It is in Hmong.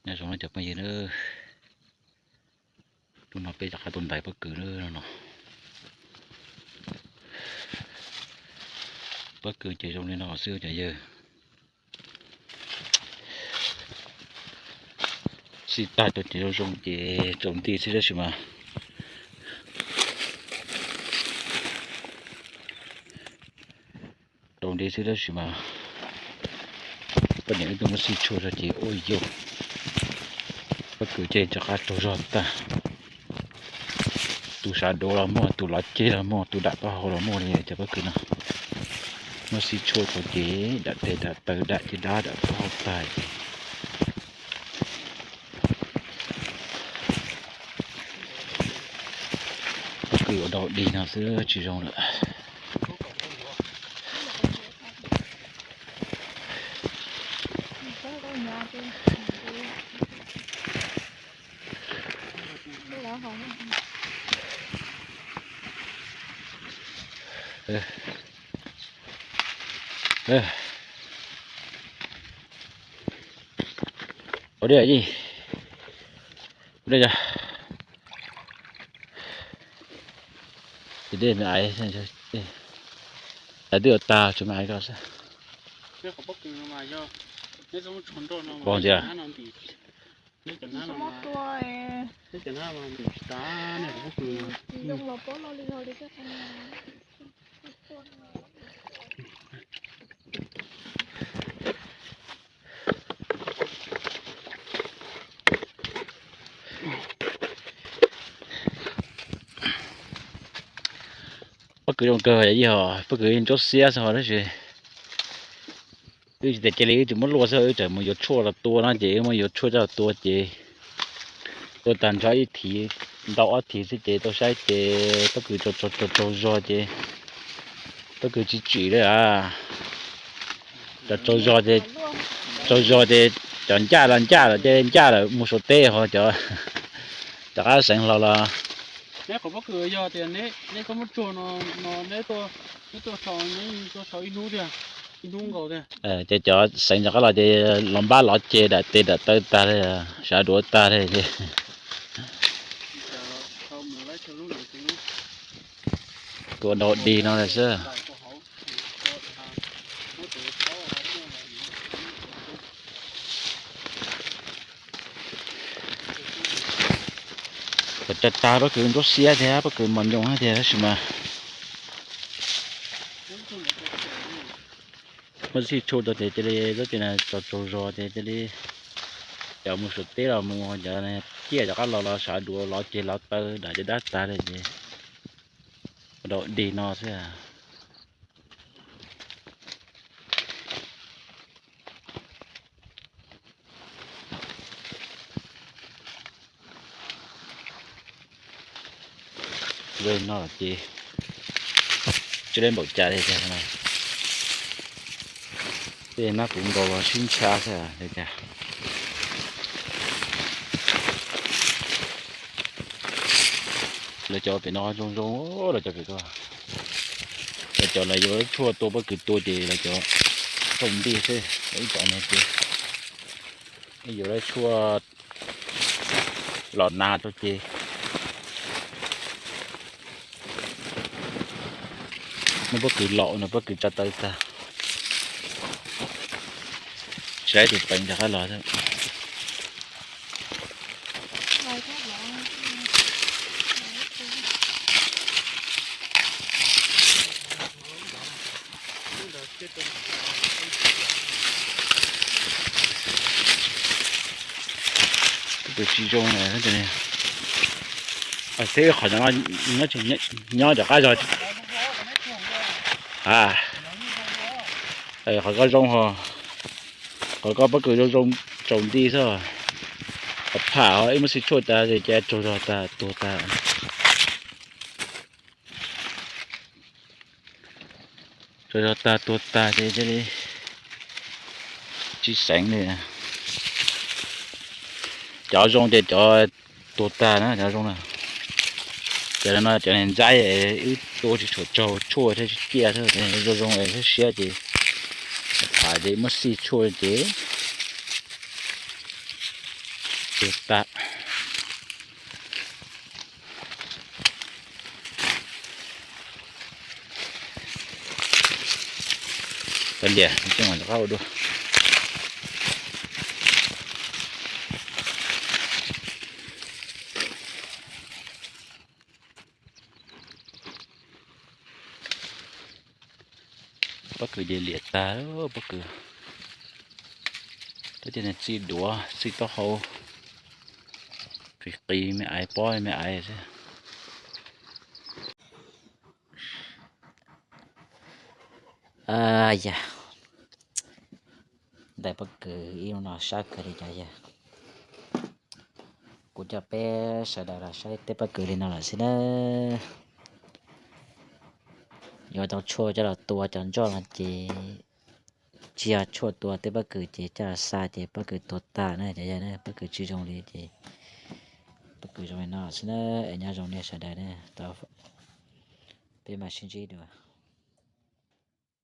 Nyob zoo cov phooj ywg na, hnub no peb rov qab tuaj ntais pob kws na no. Pob kws ces zoo li no xwb cov yawg. Sib tag rau ces zoo zoo ces tsaus nti xwb tab sis mas tsaus nti xwb tab sis mas poj niam wb tuaj muab sib tshuaj rau ces ua yog pob kws ces rov qab tsaug zog tag. Tus sav duav los muaj, tus lov ceg los muaj, tus dam taub hau los muaj li cov pob kws no. Muab sib tshuaj rau ces dam tes dam taw dam ces dab dam taub hau tag ces pob kws ua dau dig no xwb tsis zoo lawm. Ua dej, ua dej, ua dej me aiv, twb ua tag tsuas me aiv ko xwb. Pom tias Pob kws zoo kawg, yog pob kws ntsuab xiab xwb tab sis wb tsis tas cia li wb tsis muab luaj xwb, wb tseem mus yuav tshuaj los tua no ces wb muab yuav tshuaj coj los tua ces tua tag nrho ib thiv ntau ob thiv xwb ces tau saib ces pob kws tsaug tsaug zog ces pob kws tsis tsim li a. Cov tsaug zog ces, tsaug zog ces cov ncaj los ncaj lawm ces ncaj lawm mus saum teb ho cov rov qab seev hlo los. Neb qhov pob kws yog tias neb, neb txhob muab tsuag no, no neb tuaj, neb tuaj sau, neb tuaj sau ib hnub tiag, ib hnub nkaus tiag. Ces cov seev rov qab los ces los npab lov ces dam tes dam taw tag li, sav duav tag li ces tua dau dig no lawm xwb. Kom tag tag pob kws ntsuab xiab thiab pob kws mos nyoos thiab tab sis mas muab sib tshuaj rau ces cia li, tab sis tsaug tsaug zog ces cia li cov mus saum teb los mus, cov ciaj rov qab los los sav duav lov ces lov taw dam ces dab tag li ces dau dig no xwb. Zoo no ces tsis ua npaum cas li cas no. Tej nab puv nkaus los sib ntshab xwb li cas. Lawv cov pem no zoo zoo, lawv cov pem ko, lawv cov lawv yuav tshuaj tua pob kws tua ces lawv cov tsaus nti xwb, ib cov no ces yuav lawv tshuaj los nas rau ces muab pob kws los no pob kws tsa taw tag. Saib tus peev rov qab los. Tus tsis zoo na, xib qhov nyob rov qab zog. A, qhov ko zoo ho, qhov ko pob kws zoo zoo tsaus nti xwb. Qhov pham ho ib muab sib tshuaj tas ces tsaug zog tas tuag tas. Tsaug zog tag tuag tag ces cia li tsis seev li. Cov zoo ces cov tuag tag na, cov zoo na. Cov no cov niag ntxaib wb tua tsis tshua tsaug tshuaj thiab tsis ciaj thiab, zoo zoo es siab siab ces tham ces muab xij tshuaj ces Tus tas. Kav liam, tseem rov qab ua dua. Pob kws ces liam tag, pob kws. Tab cov niag txij duav txij taub hau, qis qis me aiv, pob me aiv xwb. Yam, ntais pob kws ib lub no sab kawg li cov yawg. Kuv coj peb sawv daws los saib tej pob kws li no lawm xwb na. Yuav tau tshuaj coj los tua cov ntsoj no ces tsis yog tshuaj tua tej pob kws ces coj los xa ces pob kws tuag tag na cov yawg na, pob kws tsis zoo li ces pob kws zoo li no xwb na. Es nyob zoo nej sawv daws na, tau peb mam sib ntsib dua.